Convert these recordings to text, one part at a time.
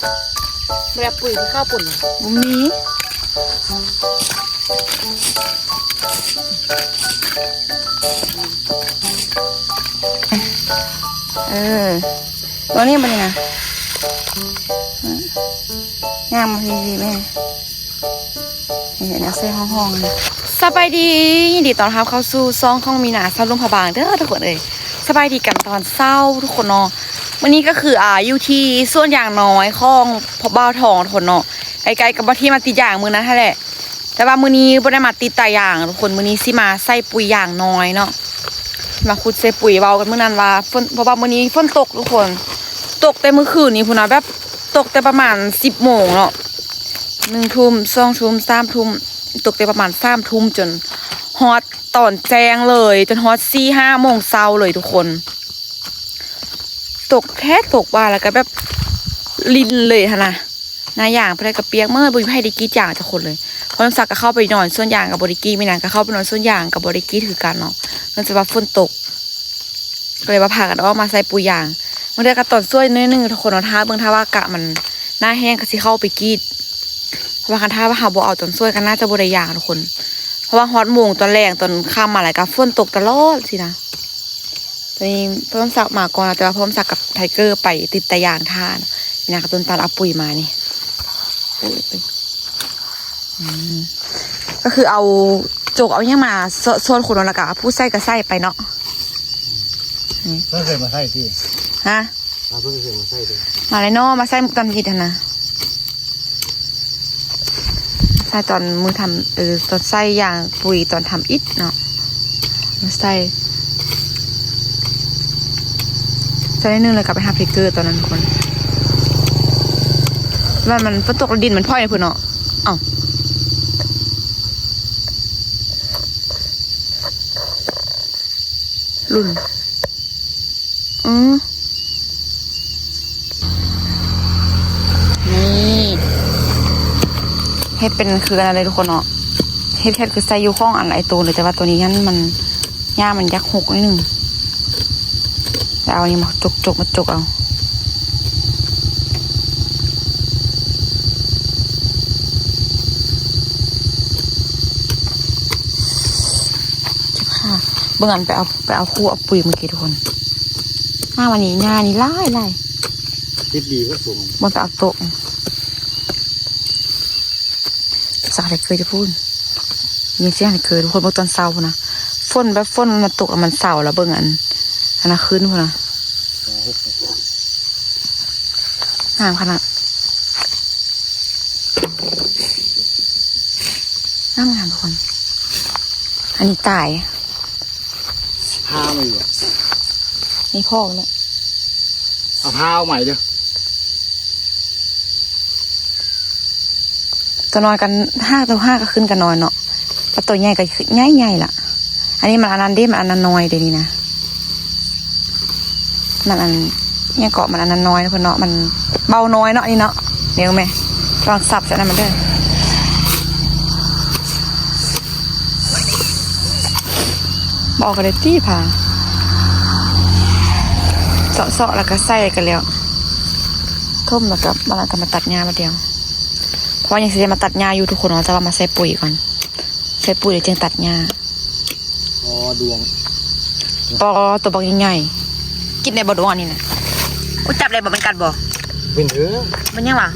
ບໍ່ໄດ້ປຸ໋ຍທີ່ເຂົ້າປຸ້ນ ບໍ່ມີ. ເອີ ຕົວນີ້ມັນນີ້ນະ ງາມດີໆ ແມ່ ເຫັນແລ້ວໃສ່ຫ້ອງໆ ນະ. ສະບາຍດີ ຍິນດີຕ້ອນຮັບເຂົ້າສູ່ຊ່ອງຂອງມີນາ ຊາວລຸ່ມພະບາງເດີທຸກຄົນເອີຍ. ສະບາຍດີກັນຕອນເຊົ້າທຸກຄົນເນາະ. ມື້ນີ້ກໍຄື ອ່າ ຢູ່ທີ່ສວນຢາງນ້ອຍຂອງພໍ່ບ່າວທອງທຸກຄົນເນາະ ໃກ້ໆກັບບ່ອນທີ່ມາຕິດຢາງມື້ນັ້ນຫັ້ນແຫຼະ. ແຕ່ວ່າມື້ນີ້ບໍ່ໄດ້ມາຕິດຕາຢາງທຸກຄົນ ມື້ນີ້ຊິມາໃສ່ປຸ໋ຍຢາງນ້ອຍເນາະ ມາຂຸດໃສ່ປຸ໋ຍ. ເວົ້າກັນມື້ນັ້ນວ່າຝົນ ເພາະວ່າມື້ນີ້ຝົນຕົກທຸກຄົນ ຕົກແຕ່ມື້ຄືນນີ້ພຸ້ນນະ ແບບຕົກແຕ່ປະມານສິບໂມງເນາະ ໜຶ່ງທຸ່ມ ສອງທຸ່ມ ສາມທຸ່ມ ຕົກແຕ່ປະມານສາມທຸ່ມ ຈົນຮອດຕອນແຈ້ງເລີຍ ຈົນຮອດສີ່ຫ້າໂມງເຊົ້າເລີຍທຸກຄົນ. ຕົກແທ້ຕົກວ່າ ແລ້ວກໍແບບລິນເລີຍຫັ້ນນະ. ໜ້າຢາງຜູ້ໃດກໍປຽກໝົດ ບໍ່ມີໃຜໄດ້ກຣີດຢາງຈັກຄົນເລີຍ. ພໍ່ສົມສັກກໍເຂົ້າໄປນອນສວນຢາງກໍບໍ່ໄດ້ກຣີດ ມີນານກໍເຂົ້າໄປນອນສວນຢາງກໍບໍ່ໄດ້ກຣີດຄືກັນເນາະ ເນື່ອງຈາກວ່າຝົນຕົກ ກໍເລີຍວ່າພາກັນອອກມາໃສ່ປຸ໋ຍຢາງ. ບາງເທື່ອກໍຕອນສວຍໜ້ອຍໜຶ່ງທຸກຄົນເນາະ ຖ້າເບິ່ງ ຖ້າວ່າອາກາດມັນໜ້າແຫ້ງກໍຊິເຂົ້າໄປກຣີດ ເພາະວ່າຄັນຖ້າວ່າເຮົາບໍ່ເອົາຕອນສວຍກໍໜ້າຈະບໍ່ໄດ້ຢາງທຸກຄົນ ເພາະວ່າຮອດໂມງຕອນແລງຕອນຄ່ຳມາແລ້ວກໍຝົນຕົກຕະຫຼອດຊີ້ນະ. ຕອນນີ້ພໍ່ສົມສັກມາກ່ອນ ແຕ່ວ່າພໍ່ສົມສັກກັບໄທເກີໄປຕິດຕາຢາງທ່ານະ ມີນາກັບຕົ້ນຕານເອົາປຸ໋ຍມານີ້. ອືມ ກໍຄືເອົາຈົກເອົາຫຍັງມາ ສ- ສ່ວນຄົນ ແລ້ວກໍຜູ້ໃສ່ກໍໃສ່ໄປເນາະ. ເພິ່ນເຄີຍມາໃສ່ຕິ? ຮະ? ເພິ່ນເຄີຍມາໃສ່ຕິ? ມາແລ້ວເນາະ ມາໃສ່ຕອນອິດຫັ້ນນະ. ໃສ່ຕອນມື້ທຳ ເອີ ຕອນໃສ່ຢາງປຸ໋ຍຕອນທຳອິດເນາະ ມາໃສ່ ໃສ່ໜ້ອຍໜຶ່ງແລ້ວກໍໄປຫາໄທເກີຕອນນັ້ນທຸກຄົນ. ວ່າມັນ ມັນຝົນຕົກແລ້ວດິນມັນພອຍໃນພຸ້ນເນາະ. ເອົ້າ ລຸ້ນ ອື ນີ້ ເຮັດເປັນຄືອັນນັ້ນເລີຍທຸກຄົນເນາະ ເຮັດ ເຮັດຄືໃສ່ຢູ່ຂອງອັນໄອ້ໂຕເລີຍ ແຕ່ວ່າໂຕນີ້ຫັ້ນມັນ ຫຍ້າມັນຢາກຫົກໜ້ອຍໜຶ່ງ ແລ້ວເອົານີ້ມາຈົກໆ ມາຈົກເອົາ. ເຈັບຂາ ເບິ່ງອັນໄປເອົາ ໄປເອົາຄູ່ເອົາປຸ໋ຍເມື່ອກີ້ທຸກຄົນ ມາວັນນີ້ຫຍ້ານີ້ຫຼາຍໆ ຕິດດີກວ່າສົມ ບໍ່ໄປເອົາໂຕະ ສັກໄດ້ເຄີຍຈະພຸ້ນ ຍິນສຽງໄດ້ເຄີຍທຸກຄົນ ເບິ່ງຕອນເຊົ້າພຸ້ນນະ ຝົນແບບຝົນມັນຕົກແລ້ວມັນເຊົາ ແລ້ວເບິ່ງອັນ ອັນນະຄືນພຸ້ນນະ ງາມຂະໜາດ ງາມໆ ທຸກຄົນ ອັນນີ້ຕາຍ ພາມາຢູ່ ນີ້ພໍ່ມັນແຫຼະ ເອົາພາເອົາໃໝ່ເດີ້ ຕົວນ້ອຍກັນ ຫາກຕົວ ຫາກກໍຂຶ້ນກັນນອນເນາະ ແລ້ວຕົວໃຫຍ່ກໍໃຫຍ່ໆ ລະ ອັນນີ້ມັນອັນນັ້ນເດ້ ມັນອັນນັ້ນນ້ອຍເດ້ນີ້ນະ ມັນອັນ ຫຍັງເກາະ ມັນອັນນັ້ນນ້ອຍເພິ່ນເນາະ ມັນເບົານ້ອຍເນາະ ອັນນີ້ເນາະ ແນວແມ່ ລອງສັບໃສ່ນັ້ນມັນເດີ້ ບໍ່ອອກກໍໄດ້ຕິພາ ເຊາະໆ ແລ້ວກໍໃສ່ກໍແລ້ວ ຖົມແລ້ວກໍ ບາດນັ້ນກໍມາຕັດຫຍ້າບາດດຽວ ເພາະວ່າຍັງຊິໄດ້ມາຕັດຫຍ້າຢູ່ທຸກຄົນເນາະ ແຕ່ວ່າມາໃສ່ປຸ໋ຍກ່ອນ ໃສ່ປຸ໋ຍແລ້ວຈຶ່ງຕັດຫຍ້າ ອໍ ດວງ ອໍ ຕົວບັກໃຫຍ່ໆ ກິນໄດ້ບໍ່ດວງອັນນີ້ນະ? ໂອ້ ຈັບໄດ້ບໍ່? ມັນກັດບໍ່? ເປັນເອີ ມັນຫຍັງວະ?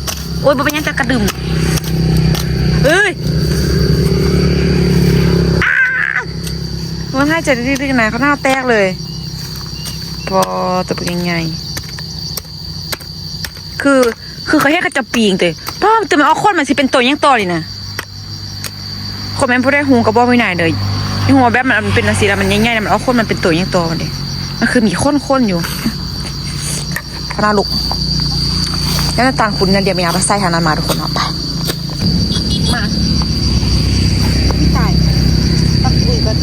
ໂອ້ຍ ບໍ່ເປັນຫຍັງ ແຕ່ກະດຶມ ເອີຍ ອ້າ ມັນຫາຍໃຈດຶກໆ ນະ ຂະໜາດແຕກເລີຍ ພໍ ຕົວບັກໃຫຍ່ໆ ຄື ຄືເຂົາເຮັດເຂົາເຈົ້າປີ້ງເຕີ ປ້າ ແຕ່ມັນອອກຂົນ ມັນຊິເປັນໂຕຫຍັງຕໍ່ນີ້ນະ? ຄົອມເມັນຜູ້ໃດຮູ້ກໍບອກມີນາເດີ ຮູ້ວ່າແບບມັນເປັນຈັ່ງຊີ້ລະ ມັນໃຫຍ່ໆ ລະມັນອອກຂົນ ມັນເປັນໂຕຫຍັງຕໍ່ມັນເດ? ມັນຄືມີຂົນໆ ຢູ່ ພະນາລຸກ ແລ້ວນ້ຳຕານຂຸ້ນນັ້ນ ດຽວມີນາໄປໃສ່ທາງນັ້ນມາ ທຸກຄົນເນາະ ໄປ ມາ ຕາຍ ຕັກປຸ໋ຍກ່ອນ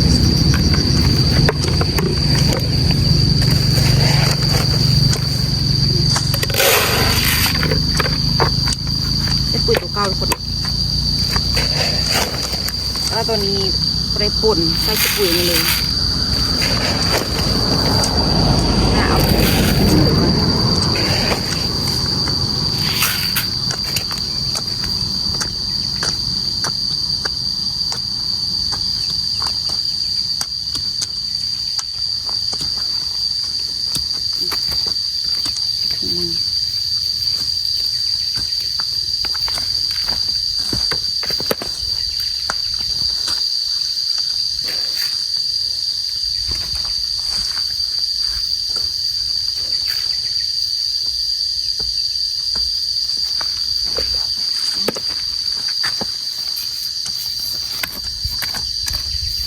ເປັນປຸ໋ຍຕົວເກົ່າ ທຸກຄົນ. ແລ້ວຕອນນີ້ບໍ່ໄດ້ປົ່ນ ໃສ່ກະປຸຍນີ້ເລີຍ ໜ້າເອົາ ເອົາໄປເລີຍກ່ອນ.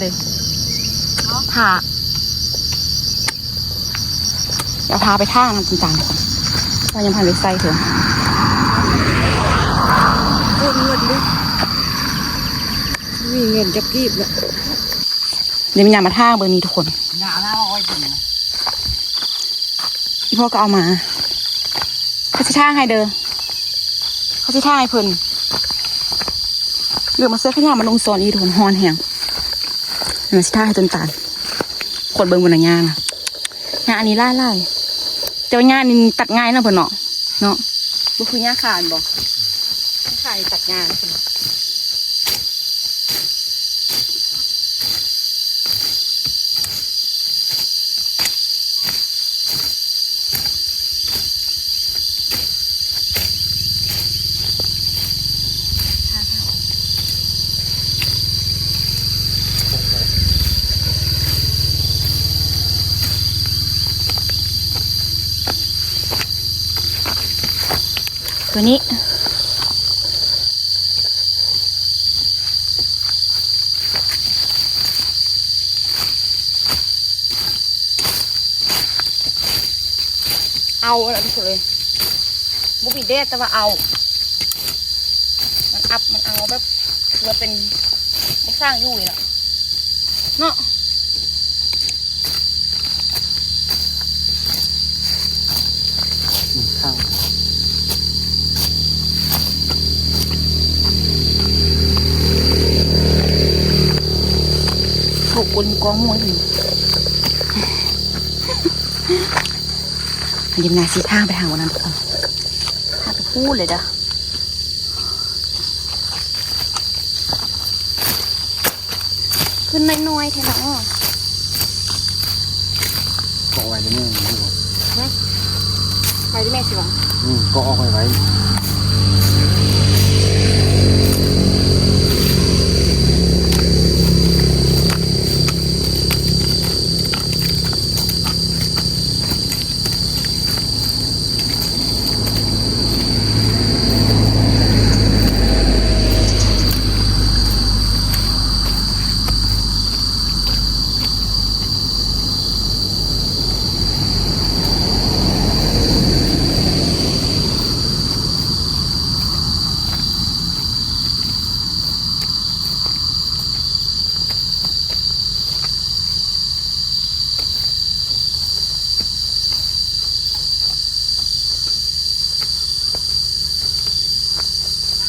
ເດ້ ພາ ດຽວພາໄປທາງນ້ຳຕານກ່ອນ ວ່າຍັງບໍ່ທັນໄດ້ໃສ່ເທື່ອ. ໂອນເງິນເດ້ ມີເງິນຈັກກີບລະ. ດຽວມີຫຍັງມາທາງເບິ່ງນີ້ທຸກຄົນ ອີ່ພໍ່ກໍເອົາມາ ເຂົາຊິທາງໃຫ້ເດີ ເຂົາຊິທາງໃຫ້ເພິ່ນ. ເຫຼືອມາເສື້ອຂະຫຍາມານຸ່ງຊ້ອນອີ່ທຸກຄົນ ຮ້ອນແຮງ. ດຽວມາຊິທາງໃຫ້ຕົ້ນຕານ ຄົນເບິ່ງເບິ່ງນະຫຍ້ານະ. ຫຍ້າອັນນີ້ຫຼາຍໆ ແຕ່ວ່າຫຍ້ານີ້ຕັດງ່າຍເນາະເພິ່ນເນາະ ເນາະ ບໍ່ຄືຫຍ້າຄາແມ່ນບໍ່? ຫຍ້າຄານີ້ຕັດງ່າຍເນາະເພິ່ນເນາະ. ຕົວນີ້ ເອົາລະທຸກຄົນເອີຍ ບໍ່ມີແດດ ແຕ່ວ່າເອົາ ມັນອັບ ມັນເອົາແບບ ຄືວ່າເປັນ ບໍ່ສ້າງຢູ່ນີ້ລະເນາະ. ອືມ ຂ້າວ ເຂົາກົ້ນກ້ອງໝົດ. ອັນນີ້ໜ້າຊິທາງໄປທາງບ່ອນນັ້ນທຸກຄົນ ທາງໄປພຸ້ນເລີຍເດີ. ຂຶ້ນນ້ອຍໆແທ້ເນາະ ເກາະໄວ້ເດີແມ່. ຫຶ ໄວ້ເດີແມ່ຊິວ່າ ອືມ ເກາະອອກໄວ້ໄວ້.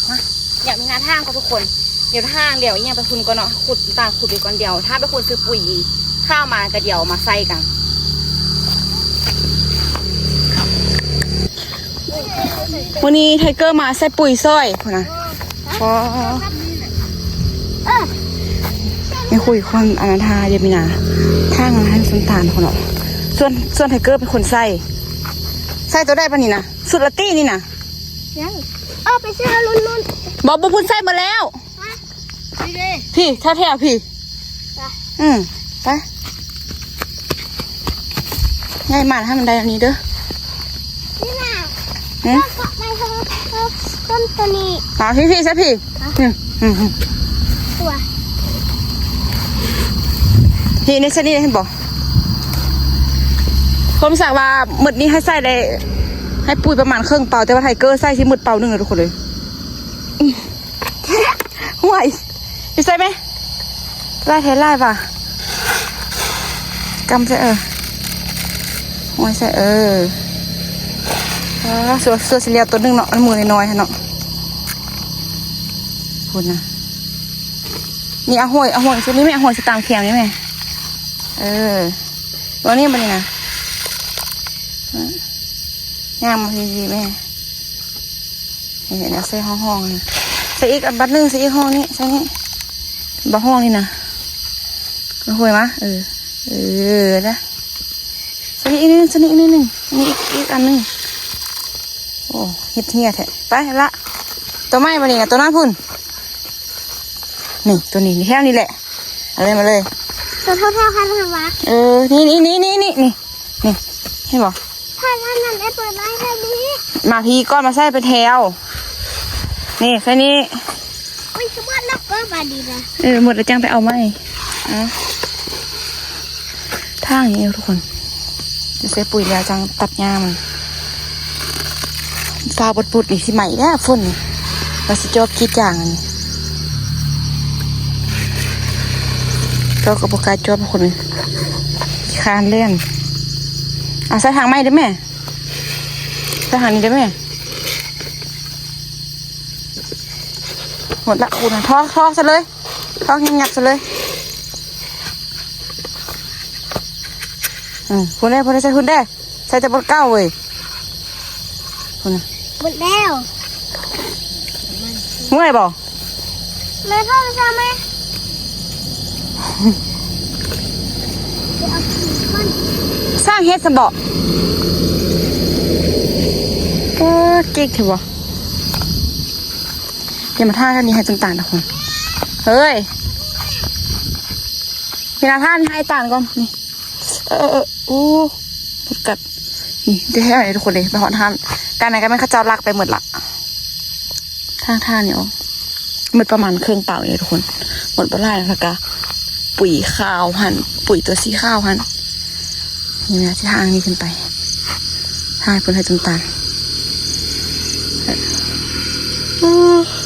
ມາ ດຽວມີໜ້າທາງກ່ອນທຸກຄົນ ດຽວທາງ ດຽວອີ່ຫຍັງໄປພຸ້ນກ່ອນເນາະ ຂຸດ ຕາມຂຸດໄປກ່ອນ ດຽວຖ້າໄປຂຸດຊື້ປຸ໋ຍ ຂ້າວມາກໍດຽວມາໃສ່ກັນ. ມື້ນີ້ໄທເກີມາໃສ່ປຸ໋ຍຊ່ອຍພຸ້ນນະ. ອໍ ເອີ ແມ່ຄຸຍຄວາມອະນາດທາເດມີນາ ທາງໃຫ້ສົມຕານພຸ້ນເນາະ. ສ່ວນ ສ່ວນໄທເກີເປັນຄົນໃສ່ ໃສ່ໂຕໃດປານນີ້ນະ ຊຸດລະຕິນີ້ນະ. ຍັງ ເອີ ໄປຊື້ລຸ້ນໆ ບໍ່ ບໍ່ ພຸ້ນໃສ່ໝົດແລ້ວ. ນີ້ເດ້ ພີ້ ແຖວໆ ພີ້ ໄປ ອືມ ໄປ ໃຫຍ່ມາໃຫ້ມັນໄດ້ອັນນີ້ເດີ ນີ້ນະ ຫຶ ເອົາເກາະໄປເທີ ເອີ ຕົ້ນໂຕນີ້ ອ່າ ພີ້ໆ ຊະພີ້ ອ່ະ ອືມ ອືມ ຕົວະ ພີ້ ໃນຊະນີ້ເຫັນບໍ່? ຄວາມສັກວ່າໝົດນີ້ໃຫ້ໃສ່ໄດ້ ໃຫ້ປຸ໋ຍປະມານເຄິ່ງເປົາ ແຕ່ວ່າໄທເກີໃສ່ຊິໝົດເປົາໜຶ່ງແລ້ວທຸກຄົນເອີຍ. ຫ້ວຍ ຢູ່ໃສແມ່? ຫຼາຍແທ້ຫຼາຍວ່າ ກຳໃສ່ ເອີ ຫ້ວຍໃສ່ ເອີ ອ່າ ສ່ວນ ສ່ວນຊິແລ້ວໂຕໜຶ່ງເນາະ ອັນໝູນ້ອຍໆຫັ້ນເນາະ ພຸ້ນນະ. ນີ້ ເອົາຫ້ວຍ ເອົາຫ້ວຍຊຸດນີ້ແມ່ ເອົາຫ້ວຍຊຸດຕາມແຄມນີ້ແມ່ ເອີ ຕົວນີ້ບັດນີ້ນະ ງາມ ດີໆ ແມ່. ນີ້ ເອົາໃສ່ຫ້ອງໆ ນີ້ ໃສ່ອີກອັນບັດໜຶ່ງ ໃສ່ອີກຫ້ອງນີ້ ໃສ່ນີ້ ບັດຫ້ອງນີ້ນະ ເອົາຫ້ວຍມາ ເອີ ເອີ ນະ ໃສ່ນີ້ອີກໜຶ່ງ ໃສ່ນີ້ອີກໜຶ່ງ ນີ້ອີກ ອີກອັນໜຶ່ງ. ໂອ້ ເຮັດເຮຍແທ້ ໄປລະ ຕົວໃໝ່ບັດນີ້ນະ ຕົວນັ້ນພຸ້ນ ນີ້ ຕົວນີ້ ນີ້ ແຖວນີ້ແຫຼະ ເອົາເລີຍ ມາເລີຍ ຕົວເທົ່າໆ ກັນຫວາ ເອີ ນີ້ໆໆໆ ນີ້ ນີ້ ເຫັນບໍ່? ຖ້າອັນນັ້ນໄດ້ເປີດໄວ້ເທື່ອນີ້ ມາພີ້ກ່ອນ ມາໃສ່ເປັນແຖວ ນີ້ ໃສ່ນີ້ ໂອ້ຍ ຄືໝົດແລ້ວກໍບາດນີ້ນະ ເອີ ໝົດແລ້ວຈັ່ງໄປເອົາໃໝ່ ອ່ະ ທາງນີ້ທຸກຄົນ ຈະໃສ່ປຸ໋ຍແລ້ວຈັ່ງຕັດຫຍ້າມັນ. ຟ້າວປຸດໆ ນີ້ຊິໄໝ້ແລ້ວຝົນນີ້ ວ່າຊິຈອບກຣີດຢາງອັນນີ້ ເຈົ້າກໍບໍ່ກ້າຈອບຄົນນີ້ ຂີ້ຄ້ານແລ່ນ. ເອົາໃສ່ຖັງໃໝ່ເດີ້ແມ່ ໃສ່ຖັງນີ້ເດີ້ແມ່. ໝົດລະ ຄູນະ ຖອກ ຖອກຊະເລີຍ ຖອກຫຍັບໆຊະເລີຍ. ເອີ ພຸ້ນເດ້ ພຸ້ນເດ້ ໃສ່ພຸ້ນເດ້ ໃສ່ແຕ່ບ່ອນເກົ່າເວີຍ ພຸ້ນນະ. ໝົດແລ້ວ ເມື່ອຍບໍ່? ແມ່ ເຂົ້າຊະແມ່ ສ້າງເຮັດຊະບໍ? ເອີ ເກັ່ງແທ້ບໍ? ຢ່າມາທາງນີ້ໃຫ້ຕົ້ນຕານນະຄຸນ. ເຮີ້ຍ ເວລາທາງນີ້ໃຫ້ຕານກ່ອນ ນີ້. ເອີ ເອີ ເອີ ໂອ້ ໝົດກັດ ນີ້ແທ້ໆ ທຸກຄົນເດ້. ໄປຮອດຮ້ານ ການນັ້ນກະແມ່ນເຂົາເຈົ້າລັກໄປໝົດລະ. ທາງ ທາງນີ້ອອກ ໝົດປະມານເຄິ່ງເປົານີ້ທຸກຄົນ ໝົດບໍ່ຫຼາຍ. ແລ້ວກະປຸ໋ຍຂາວຫັ້ນ ປຸ໋ຍຕົວສີຂາວຫັ້ນ ນີ້ນະ ຊິທາງນີ້ຂຶ້ນໄປ ທາງເພິ່ນໃຫ້ຕົ້ນຕານ.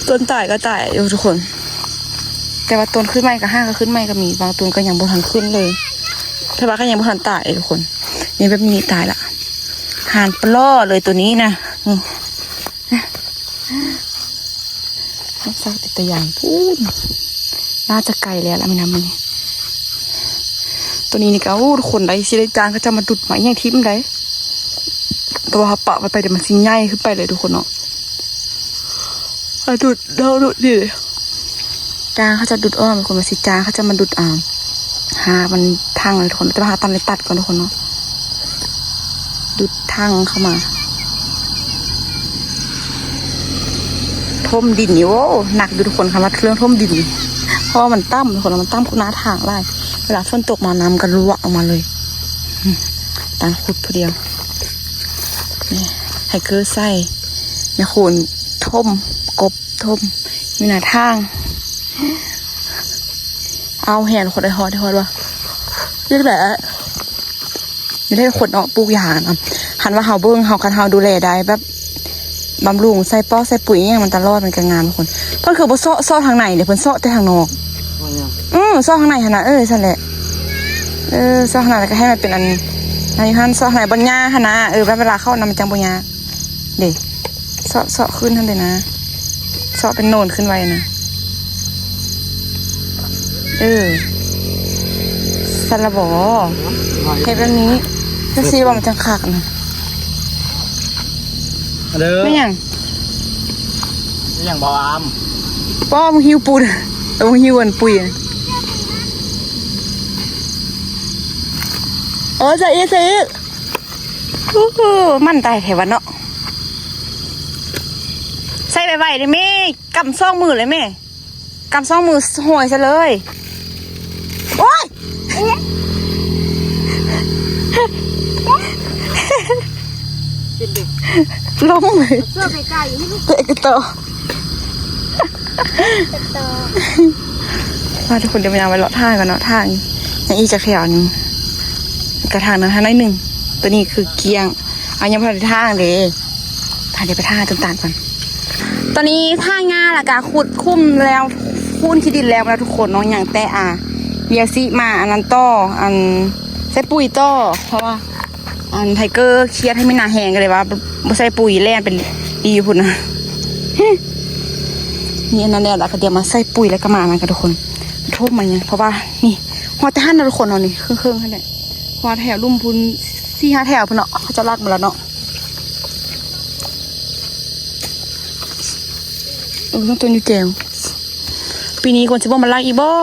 ຕົ້ນຕາຍກໍຕາຍຢູ່ທຸກຄົນ ແຕ່ວ່າຕົ້ນຂຶ້ນໃໝ່ກໍຫາກໍຂຶ້ນໃໝ່ກໍມີ ບາງຕົ້ນກໍຍັງບໍ່ທັນຂຶ້ນເລີຍ ແຕ່ວ່າກໍຍັງບໍ່ທັນຕາຍທຸກຄົນ. ນີ້ແບບນີ້ຕາຍລະ ຫານປລໍເລີຍໂຕນີ້ນະ ນີ້. ສັກຕິດຕະຍານພຸ້ນ ໜ້າຈະໄກແລ້ວລະ ແມ່ນຳມື້ນີ້. ໂຕນີ້ນີ້ກະ ໂອ້ ຄົນໃດຊິໄດ້ຈ້າງເຂົາເຈົ້າມາດຸດມາອີ່ຫຍັງຖິ້ມໃດ໋ ແຕ່ວ່າເຮົາປະໄວ້ໄປ ດຽວມັນຊິໃຫຍ່ຂຶ້ນໄປເລີຍທຸກຄົນເນາະ. ມາດຸດເອົາດຸດນີ້ ຈ້າງເຂົາເຈົ້າດຸດອອກ ຄົນວ່າຊິຈ້າງເຂົາເຈົ້າມາດຸດເອົາ. ຫາກມັນທັງເລີຍທຸກຄົນ ແຕ່ວ່າຫາກຕ້ອງໄດ້ຕັດກ່ອນທຸກຄົນເນາະ. ດຸດທັງເຂົ້າມາ ຖົມດິນນີ້ ໂອ້ ໜັກຢູ່ທຸກຄົນ ຄັນວ່າເລື່ອງຖົມດິນນີ້ ເພາະວ່າມັນຕ່ຳທຸກຄົນ ມັນຕ່ຳກວ່າໜ້າທາງຫຼາຍ. ເວລາຝົນຕົກມາ ນ້ຳກໍຫຼວກອອກມາເລີຍ. ອືມ ຕານຂຸດຜູ້ດຽວ ນີ້ ໄທເກີໃສ່ ແມ່ຄູນຖົມ ກົບຖົມ ມີໜ້າທາງ. ເອົາແຮງຄົນໄດ້ຮອດ ໄດ້ຮອດວ່າ ຈັ່ງໃດ ນີ້ແຫຼະຄົນເນາະ ປູກຢາງນະ ຄັນວ່າເຮົາເບິ່ງ ເຮົາ ຄັນເຮົາດູແລໄດ້ ແບບບຳລຸງ ໃສ່ປອກໃສ່ປຸ໋ຍອີ່ຫຍັງມັນຕະຫຼອດ ມັນກໍງາມທຸກຄົນ. ເພິ່ນຄືບໍ່ເຊາະ ເຊາະທາງໃນເດ້ ເພິ່ນເຊາະແຕ່ທາງນອກ. ເອີ ເຊາະທາງໃນຫັ້ນນະ ເອີ ຊັ້ນແຫຼະ ເອີ ເຊາະທາງໃນ ແລ້ວກໍໃຫ້ມັນເປັນອັນ ອັນຢູ່ຫັ້ນ ເຊາະໃນບ່ອນຫຍ້າຫັ້ນນະ ເອີ ແບບເວລາເຂົ້ານຳມັນຈັ່ງບໍ່ຍາກ. ເດ້ ເຊາະ ເຊາະຂຶ້ນຫັ້ນເດ້ນະ ເຊາະເປັນໂນນຂຶ້ນໄວ້ນະ. ເອີ ຊັ້ນລະບໍ ເຮັດແບບນີ້ ຈັ່ງຊີ້ບໍ່ ມັນຈັ່ງຄັກນະ. ເດີ ແມ່ນຫຍັງ ແມ່ນຫຍັງບໍ່ອາມ? ປ້ອມຫິວປູນ ເອີ ຫິວອັນປຸ໋ຍ. ເອີ ໃສ່ອີກ ໃສ່ອີກ. ໂອ້ໂຫ ມັນຕາຍແທ້ວະເນາະ ໃສ່ໄວໆເດ້ແມ່ ກຳສອງມືເລີຍແມ່ ກຳສອງມືຫ້ອຍຊະເລີຍ. ໂອ້ຍ ເປັນເດ ລົ້ມເລີຍ ເສື້ອໄກໆຢູ່ນີ້ລູກ ເຕະກະຕໍ ກະຕໍ. ມາທຸກຄົນ ດຽວມາໄປເລາະທາງກ່ອນເນາະ ທາງຍັງອີກຈັກແຖວໜຶ່ງ ກະທາງນັ້ນທາງໜ້ອຍໜຶ່ງ ໂຕນີ້ຄືກ້ຽງ. ເອົາ ຍັງບໍ່ທັນໄດ້ຖາງເດ້ ພາດຽວໄປຖາງຕົ້ນຕານກ່ອນ. ຕອນນີ້ຖາງຫຍ້າແລ້ວກະຂຸດຂຸມແລ້ວ ຄູນຂີ້ດິນແລ້ວນະທຸກຄົນເນາະ ຍັງແຕ່ ອ່າ ເມຍຊິມາອັນນັ້ນຕໍ່ ອັນໃສ່ປຸ໋ຍຕໍ່ ເພາະວ່າ ອັນໄທເກີຄຽດໃຫ້ມີໜ້າແຮງ ກໍເລີຍວ່າບໍ່ໃສ່ປຸ໋ຍ ແລ່ນໄປອີ່ພຸ້ນນະ. ນີ້ອັນນັ້ນແລ້ວ ແລ້ວກໍດຽວມາໃສ່ປຸ໋ຍ ແລ້ວກໍມາອັນນັ້ນກັນທຸກຄົນ ໂທດມາຫຍັງ ເພາະວ່ານີ້ຮອດແຕ່ຫັ້ນນະທຸກຄົນເນາະ ນີ້ເຄິ່ງໆຫັ້ນແຫຼະ ຮອດແຖວລຸ່ມພຸ້ນ ສີ່ຫ້າແຖວພຸ້ນເນາະ ເຂົາເຈົ້າລັກໝົດແລ້ວເນາະ. ເອີ ຕ້ອງຕົ້ນຢູ່ແຈວ ປີນີ້ຄົນຊິບໍ່ມາລັກອີກບໍ່?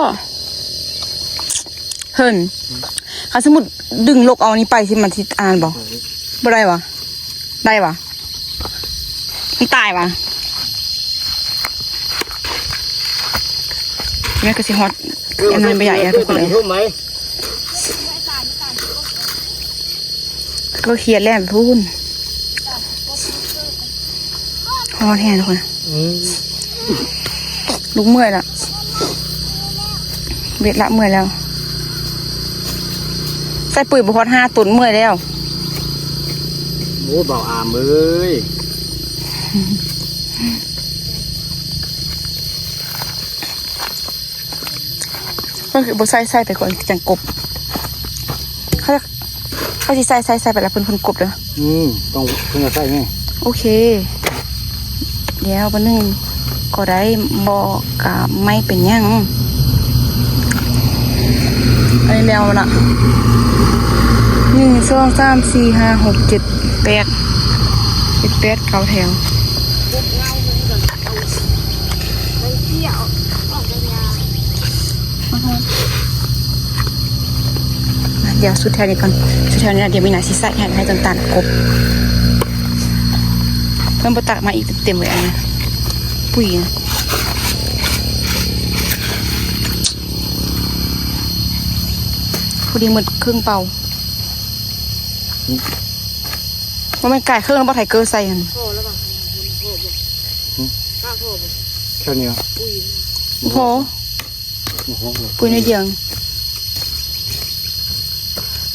ເຮີ້ນ ຄັນສົມມຸດດຶງລົກເອົານີ້ໄປຊິ ມັນຊິອັນນັ້ນບໍ່? ບໍ່ໄດ້ຫວາ? ໄດ້ຫວາ? ມັນຕາຍຫວາ? ແມ່ນກໍຊິຮອດອັນນັ້ນໄປໃຫຍ່ແລ້ວທຸກຄົນເອີຍ. ກໍຄຽດແລ່ນໄປພຸ້ນ ຮອດແຮງທຸກຄົນ. ອືມ ລຸກເມື່ອຍລະ ເບັດລະເມື່ອຍແລ້ວ. ຕ່ປຸ໋ຍບໍ່ຮອດຫ້າຕົນ ເມື່ອຍແລ້ວ. ໂອ້ ບ່າວອາມເອີຍ ມັນຄືບໍ່ໃສ່ ໃສ່ໄປກ່ອນຈັ່ງກົບ. ເຂົາ ເຂົາຊິໃສ່ ໃສ່ ໃສ່ໄປແລ້ວເພິ່ນ ເພິ່ນກົບເດີ. ອືມ ຕ້ອງ ເພິ່ນຈະໃສ່ນີ້. ໂອເຄ ດຽວບາດໜຶ່ງກໍໄດ້ ບໍ່ກະໄມ່ເປັນຫຍັງ. ອັນນີ້ແລ້ວລະ ໜຶ່ງ ສອງ ສາມ ສີ່ ຫ້າ ຫົກ ເຈັດ ແປດ ເຈັດ ແປດ ເກົ້າແຖວ. ດຽວສຸດແຖວນີ້ກ່ອນ ສຸດແຖວນີ້ລະ ດຽວມີນາຊິໃສ່ໃຫ້ ໃຫ້ຕົ້ນຕານກົບ. ເພິ່ນບໍ່ຕັກມາອີກເຕັມໆເລີຍ ອັນນີ້ປຸ໋ຍນະ. ພໍດີໝົດເຄິ່ງເປົາ. ບໍ່ແມ່ນກາຍເຄິ່ງແລ້ວບໍ່ ໄທເກີໃສ່ຫັ້ນ. ພໍແລ້ວບໍ່? ພໍບໍ່? ຫື? ກະພໍບໍ່? ແຄ່ນີ້ຫວາ? ປຸ໋ຍ ບໍ່ພໍ. ໂອ້ໂຫ ປຸ໋ຍໜ້ອຍດຽວ.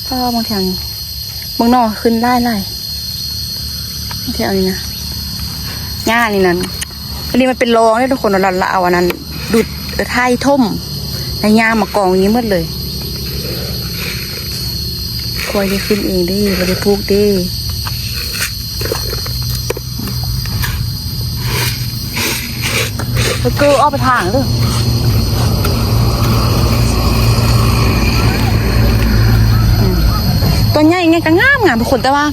ປ້າ ເບິ່ງແຖວນີ້ ເບິ່ງໜໍ່ຂຶ້ນຫຼາຍໆ ແຖວນີ້ນະ ຫຍ້ານີ້ນັ້ນ. ອັນນີ້ມັນເປັນລອງເດ້ທຸກຄົນ ລະ ລະເອົາອັນນັ້ນດູດ ເອີ ໄຖຖົມ ແລ້ວຫຍ້າມາກອງຢູ່ນີ້ໝົດເລີຍ. ຂ້ອຍໄດ້ຂຶ້ນເອງເດ້ ບໍ່ໄດ້ປູກເດ້. ແລ້ວກໍອອກໄປທາງເດີ. ອືມ ຕົວໃຫຍ່ ໃຫຍ່ກໍງາມໆ ທຸກຄົນ ແຕ່ວ່າ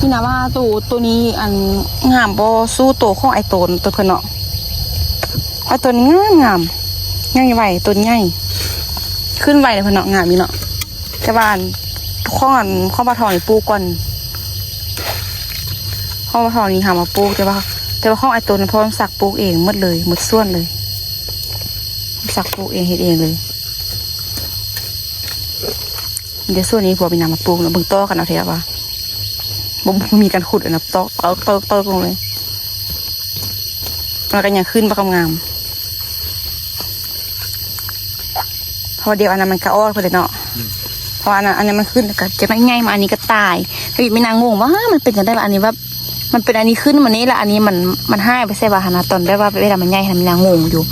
ນີ້ນະວ່າໂຕ ໂຕນີ້ອັນງາມບໍ່ສູ້ໂຕຂອງອ້າຍໂຕນ ໂຕເພິ່ນເນາະ. ອ້າຍໂຕນນີ້ງາມໆ ໃຫຍ່ໄວ ໂຕໃຫຍ່ ຂຶ້ນໄວເດ້ເພິ່ນເນາະ ງາມຢູ່ເນາະ. ແຕ່ວ່າອັນ ຂອງອັນ ຂອງບ່າວທອງນີ້ປູກກ່ອນ ຂອງບ່າວທອງນີ້ຫາມາປູກ ແຕ່ວ່າ ແຕ່ວ່າຂອງອ້າຍໂຕນ ພໍ່ສົມສັກປູກເອງໝົດເລີຍ ໝົດສວນເລີຍ ສົມສັກປູກເອງ ເຮັດເອງເລີຍ. ດຽວສ່ວນນີ້ພວກມີນາມາປູກເນາະ ເບິ່ງຕໍ່ກັນເອົາແທ້ວ່າ ບໍ່ ບໍ່ມີການຂຸດນະ ຕອກເຕີກເຕີກເຕີກລົງເລີຍ. ມັນກໍຍັງຂຶ້ນບໍ່ງາມ ເພາະວ່າດຽວອັນນັ້ນມັນກະອອກໄປເລີຍເນາະ. ອືມ ເພາະວ່າອັນນັ້ນ ອັນນັ້ນມັນຂຶ້ນ ແລ້ວກໍຈະໄດ້ໃຫຍ່ມາ ອັນນີ້ກໍຕາຍ. ແລ້ວມີນາງົງວ່າ ມັນເປັນຈັ່ງໃດວະ ອັນນີ້ແບບ ມັນເປັນອັນນີ້ຂຶ້ນມານີ້ ແລ້ວອັນນີ້ມັນ ມັນຫາຍໄປໃສວະຫັ້ນນະ. ຕອນແບບວ່າເວລາມັນໃຫຍ່ຫັ້ນ ມີນາງົງຢູ່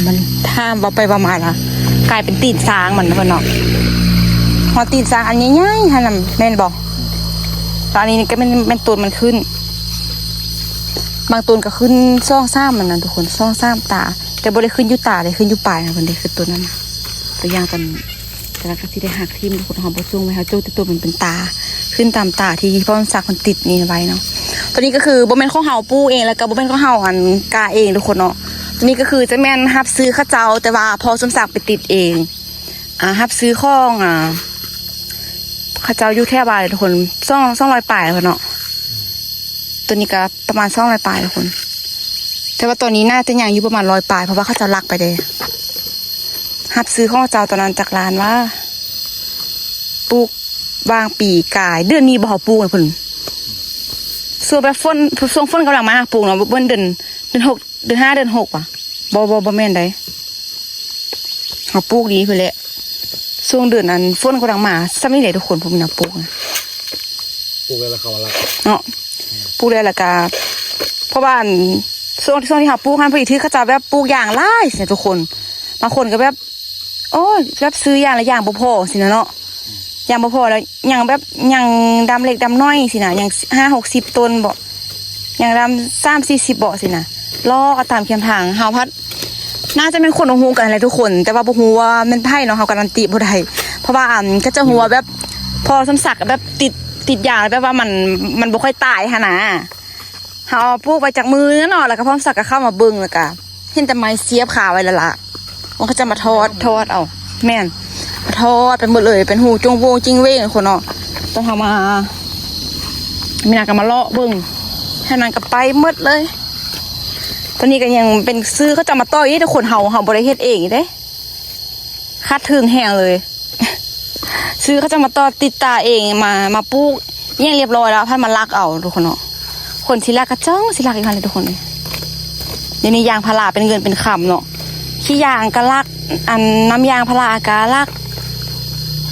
ມັນ ຖາມເວົ້າໄປເວົ້າມາລະ ກາຍເປັນຕີນຊ້າງມັນເນາະ ເນາະ. ຮອດຕີນຊ້າງອັນໃຫຍ່ໆຫັ້ນນະ ແມ່ນບໍ່? ແລ້ວອັນນີ້ກໍແມ່ນ ແມ່ນໂຕນມັນຂຶ້ນ. ບາງໂຕນກໍຂຶ້ນສອງສາມອັນນັ້ນທຸກຄົນ ສອງສາມຕາ ແຕ່ບໍ່ໄດ້ຂຶ້ນຢູ່ຕາເດ້ ຂຶ້ນຢູ່ປາຍນະ ເພິ່ນເດ້ ຄືໂຕນັ້ນນະ ຕົວຢ່າງຕອນ ແຕ່ລະກໍຊິໄດ້ຫັກຖິ້ມ ຄົນເຮົາບໍ່ຈຸ້ງໄວ້ ເຮົາຈຸ້ງແຕ່ໂຕມັນເປັນຕາ ຂຶ້ນຕາມຕາທີ່ພໍ່ສົມສັກເພິ່ນຕິດນີ້ໄວ້ເນາະ. ຕົວນີ້ກໍຄືບໍ່ແມ່ນຂອງເຮົາປູກເອງ ແລ້ວກໍບໍ່ແມ່ນຂອງເຮົາ ອັນ ກາເອງທຸກຄົນເນາະ. ຕົວນີ້ກໍຄືຈະແມ່ນຮັບຊື້ເຂົາເຈົ້າ ແຕ່ວ່າພໍ່ສົມສັກໄປຕິດເອງ ອ່າ ຮັບຊື້ຂອງ ອ່າ ເຂົາເຈົ້າຢູ່ແຖວບ້ານທຸກຄົນ ສອງ ສອງຮ້ອຍປາຍພຸ້ນເນາະ. ຕົວນີ້ກໍປະມານສອງຮ້ອຍປາຍທຸກຄົນ ແຕ່ວ່າຕອນນີ້ໜ້າຈະຍັງຢູ່ປະມານຮ້ອຍປາຍ ເພາະວ່າເຂົາເຈົ້າລັກໄປເດ້. ຮັບຊື້ຂອງເຂົາເຈົ້າຕອນນັ້ນຈັກລ້ານຫວາ ປູກຫວ່າງປີກາຍ ເດືອນນີ້ບໍ່ ເຮົາປູກໃຫ້ເພິ່ນ ຊ່ວງແບບຝົນ ຊ່ວງຝົນກຳລັງມາ ປູກເນາະ ເບິ່ງເດືອນ ເດືອນຫົກ ເດືອນຫ້າ ເດືອນຫົກຫວາ ບໍ່ ບໍ່ ບໍ່ແມ່ນໃດ. ເຮົາປູກດີພຸ້ນແຫຼະ ຊ່ວງເດືອນອັນຝົນກຳລັງມາ ສ່ຳນີ້ແຫຼະທຸກຄົນ ພວກມີນາປູກນະ ປູກແລ້ວເຂົາມາລັກເນາະ ປູກແລ້ວ ແລ້ວກະ ເພາະວ່າອັນ ຊ່ວງ ຊ່ວງທີ່ເຮົາປູກຫັ້ນ ພໍດີຖືກເຂົາເຈົ້າແບບປູກຢາງຫຼາຍຊີ້ນະທຸກຄົນ ບາງຄົນກໍແບບ ໂອ້ຍ ແບບຊື້ຢາງລະຢາງບໍ່ພໍຊີ້ນະເນາະ ຢາງບໍ່ພໍແລ້ວ ຍັງແບບຍັງດຳເລັກດຳນ້ອຍຊີ້ນະ ຍັງຫ້າຫົກສິບຕົ້ນເບາະ ຍັງດຳສາມສີ່ສິບເບາະຊີ້ນະ ເລາະເອົາຕາມແຄມທາງ. ເຮົາພັດ ໜ້າຈະແມ່ນຄົນຮູ້ໆກັນຫັ້ນແຫຼະທຸກຄົນ ແຕ່ວ່າບໍ່ຮູ້ວ່າແມ່ນໃຜເນາະ ເຮົາກາຣັນຕີບໍ່ໄດ້ ເພາະວ່າ ອັນ ເຂົາເຈົ້າຮູ້ວ່າແບບ ພໍ່ສົມສັກແບບຕິດ ຕິດຢາ ແບບວ່າມັນ ມັນບໍ່ຄ່ອຍຕາຍຫັ້ນນະ. ເຮົາເອົາປູກໄວ້ຈັກມື້ເນາະ ແລ້ວກໍພໍ່ສົມສັກກໍເຂົ້າມາເບິ່ງ ແລ້ວກໍເຫັນແຕ່ໄມ້ສຽບຄາໄວ້ແລ້ວລະ ມັນກໍຈະມາຖອດ ຖອດເອົາ ແມ່ນ ມາຖອດໄປໝົດເລີຍ ເປັນຮູຈົງໂຫວ່ງຈິງເຫວ່ງຄົນເນາະ. ຕອນເຮົາມາ ມີນາກໍມາເລາະເບິ່ງ ແຖວນັ້ນກໍໄປໝົດເລີຍ. ຕອນນີ້ກໍຍັງເປັນຊື້ເຂົາເຈົ້າມາຕໍ່ອີກເດ້ທຸກຄົນ ເຮົາ ເຮົາບໍ່ໄດ້ເຮັດເອງເດ້ ຂາດທຶນແຮງເລີຍ. ຊື້ເຂົາເຈົ້າມາຕໍ່ ຕິດຕາເອງ ມາ ມາປູກຫຍັງຮຽບຮ້ອຍແລ້ວ ພັດມາລັກເອົາທຸກຄົນເນາະ. ຄົນຊິລັກກໍຈ້ອງຊິລັກຢູ່ຫັ້ນແຫຼະທຸກຄົນເອີຍ. ດຽວນີ້ຢາງພາລາເປັນເງິນເປັນຄຳເນາະ ຂີ້ຢາງກໍລັກ ອັນ ນ້ຳຢາງພາລາກໍລັກ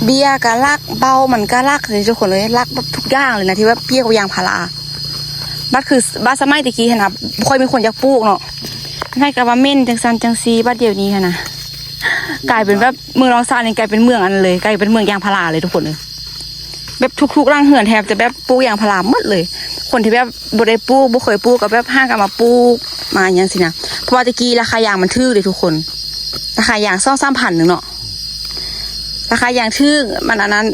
ເບ້ຍກະລັກ ເບົາມັນກະລັກເລີຍທຸກຄົນເອີຍ ລັກແບບທຸກຢ່າງເລີຍນະ ທີ່ແບບເປັນຢາງພາລາ. ບັດຄື ບັດສະໄໝແຕ່ກີ້ຫັ້ນນະ ບໍ່ຄ່ອຍມີຄົນຢາກປູກເນາະ ໃຫ້ກະວ່າເໝັນຈັ່ງຊັ້ນຈັ່ງຊີ້. ບັດດຽວນີ້ຫັ້ນນະ ກາຍເປັນແບບເມືອງລອງຊານນີ້ ກາຍເປັນເມືອງອັນນັ້ນເລີຍ ກາຍເປັນເມືອງຢາງພາລາເລີຍທຸກຄົນເອີຍ. ແບບທຸກໆຫຼັງເຮືອນແທບຈະແບບປູກຢາງພາລາໝົດເລີຍ. ຄົນທີ່ແບບບໍ່ໄດ້ປູກ ບໍ່ເຄີຍປູກ ກໍແບບຫາກັນມາປູກມາຫຍັງຊີ້ນະ. ເພາະວ່າແຕ່ກີ້ລາຄາຢາງມັນຖືກເດ້ທຸກຄົນ ລາຄາຢາງສອງສາມພັນໜຶ່ງເນາະ ລາຄາຢາງຖືກ ມັນອັນນັ້ນ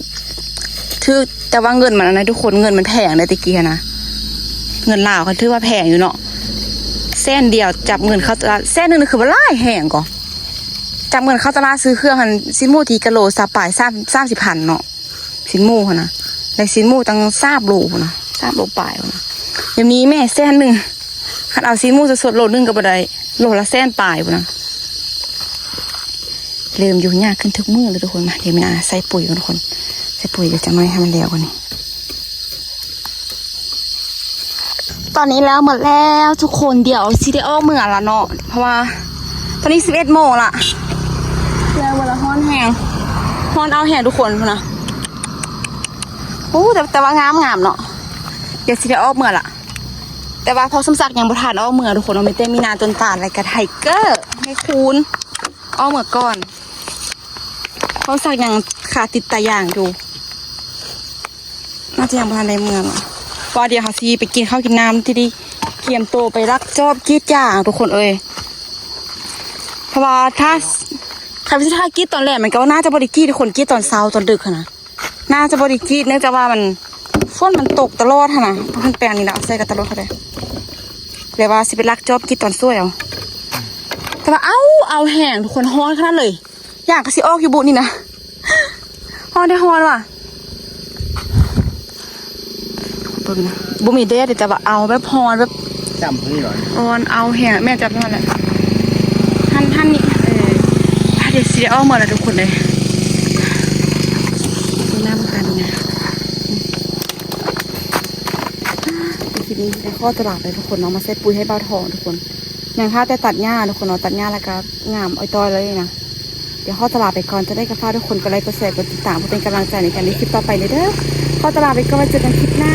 ຖືກ ແຕ່ວ່າເງິນມັນອັນນັ້ນທຸກຄົນ ເງິນມັນແພງເດ້ແຕ່ກີ້ຫັ້ນນະ. ເງິນລາວກໍຖືວ່າແພງຢູ່ເນາະ ແສນດຽວ ຈັບເງິນເຂົ້າຕະຫຼາດ ແສນໜຶ່ງນີ້ຄືວ່າຫຼາຍແຮງກໍ. ຈັບເງິນເຂົ້າຕະຫຼາດຊື້ເຄື່ອງຫັ້ນ ຊີ້ນໝູຕີກະໂລຊາວປາຍ ສາມ ສາມສິບພັນເນາະ. ຊີ້ນໝູຫັ້ນນະ ໄດ້ຊີ້ນໝູຕັ້ງສາມໂລພຸ້ນນະ ສາມໂລປາຍພຸ້ນນະ. ດຽວນີ້ແມ້ແສນໜຶ່ງ ຄັນເອົາຊີ້ນໝູສົດໆໂລໜຶ່ງກໍບໍ່ໄດ້ ໂລລະແສນປາຍພຸ້ນນະ. ເລີ່ມຫຍຸ້ງຍາກຂຶ້ນທຸກມື້ເລີຍທຸກຄົນ. ມາ ດຽວມີນາໃສ່ປຸ໋ຍກ່ອນທຸກຄົນ ໃສ່ປຸ໋ຍດຽວຈັກໜ້ອຍໃຫ້ມັນແລ້ວກ່ອນນີ້. ຕອນນີ້ແລ້ວໝົດແລ້ວທຸກຄົນ ດຽວຊິໄດ້ອອກເມືອລະເນາະ ເພາະວ່າຕອນນີ້ສິບເອັດໂມງລະ. ແລ້ວເວລາຮ້ອນແຮງ ຮ້ອນເອົາແຮງທຸກຄົນພຸ້ນນະ. ໂອ້ ແຕ່ ແຕ່ວ່າງາມໆເນາະ. ດຽວຊິໄດ້ອອກເມືອລະ ແຕ່ວ່າພໍ່ສົມສັກຍັງບໍ່ທັນອອກເມືອທຸກຄົນເນາະ ມີແຕ່ມີນາ ຕົ້ນຕານ ແລ້ວກະໄທເກີ ແມ່ຄູນ ອອກເມືອກ່ອນ. ພໍ່ສົມສັກຍັງຄາຕິດຕາຢາງຢູ່ ໜ້າຈະຍັງບໍ່ທັນໄດ້ເມືອເນາະ. ເພາະວ່າດຽວເຮົາຊິໄປກິນເຂົ້າກິນນ້ຳ ທີ່ໄດ້ກຽມໂຕໄປລັກຈອບກຣີດຢາງທຸກຄົນເອີຍ. ເພາະວ່າຖ້າ ຄັນຊິຖ້າກຣີດຕອນແລງ ມັນກໍໜ້າຈະບໍ່ໄດ້ກຣີດທຸກຄົນ ກຣີດຕອນເຊົ້າຕອນດຶກຫັ້ນນະ ໜ້າຈະບໍ່ໄດ້ກຣີດ ເນື່ອງຈາກວ່າມັນ ຝົນມັນຕົກຕະຫຼອດຫັ້ນນະ. ເພິ່ນແປງນີ້ລະ ເອົາໃສ່ກະຕະຫຼອດເຂົາໄດ້ ແລ້ວວ່າຊິໄປລັກຈອບກຣີດຕອນສວຍເອົາ. ແຕ່ວ່າເອົາ ເອົາແຮງທຸກຄົນ ຮ້ອນຂະໜາດເລີຍ. ຢາກກະຊິອອກຢູ່ບຸນີ້ນະ ຮ້ອນແທ້ຮ້ອນວ່າ ເບິ່ງນະ ບໍ່ມີແດດເດ້ ແຕ່ວ່າເອົາແບບຮ້ອນແບບ ຈ້ຳເພິ່ນນີ້ຫວາ ຮ້ອນເອົາແຮງ. ແມ່ນ ຈັບນັ້ນແຫຼະ ຫັ້ນ ຫັ້ນນີ້ ເອີ ພາດຽວຊິໄດ້ອອກເມືອລະທຸກຄົນເອີຍ. ເບິ່ງນ້ຳກັນນະ ຄລິບນີ້ໄດ້ຂໍຕົວລາໄປທຸກຄົນເນາະ ມາໃສ່ປຸ໋ຍໃຫ້ບ່າວທອງທຸກຄົນ. ຍັງຖ້າແຕ່ຕັດຫຍ້າທຸກຄົນເນາະ ຕັດຫຍ້າແລ້ວກໍງາມອ້ອຍຕ້ອຍເລີຍນະ. ດຽວຂໍຕົວລາໄປກ່ອນ ຈັ່ງໃດກໍຝາກທຸກຄົນກົດໄລກົດແຊ ກົດຕິດຕາມ ເພື່ອເປັນກຳລັງໃຈໃນການເຮັດຄລິບຕໍ່ໄປເດີ. ຂໍຕົວລາໄປກ່ອນ ໄວ້ເຈີກັນຄລິບໜ້າ.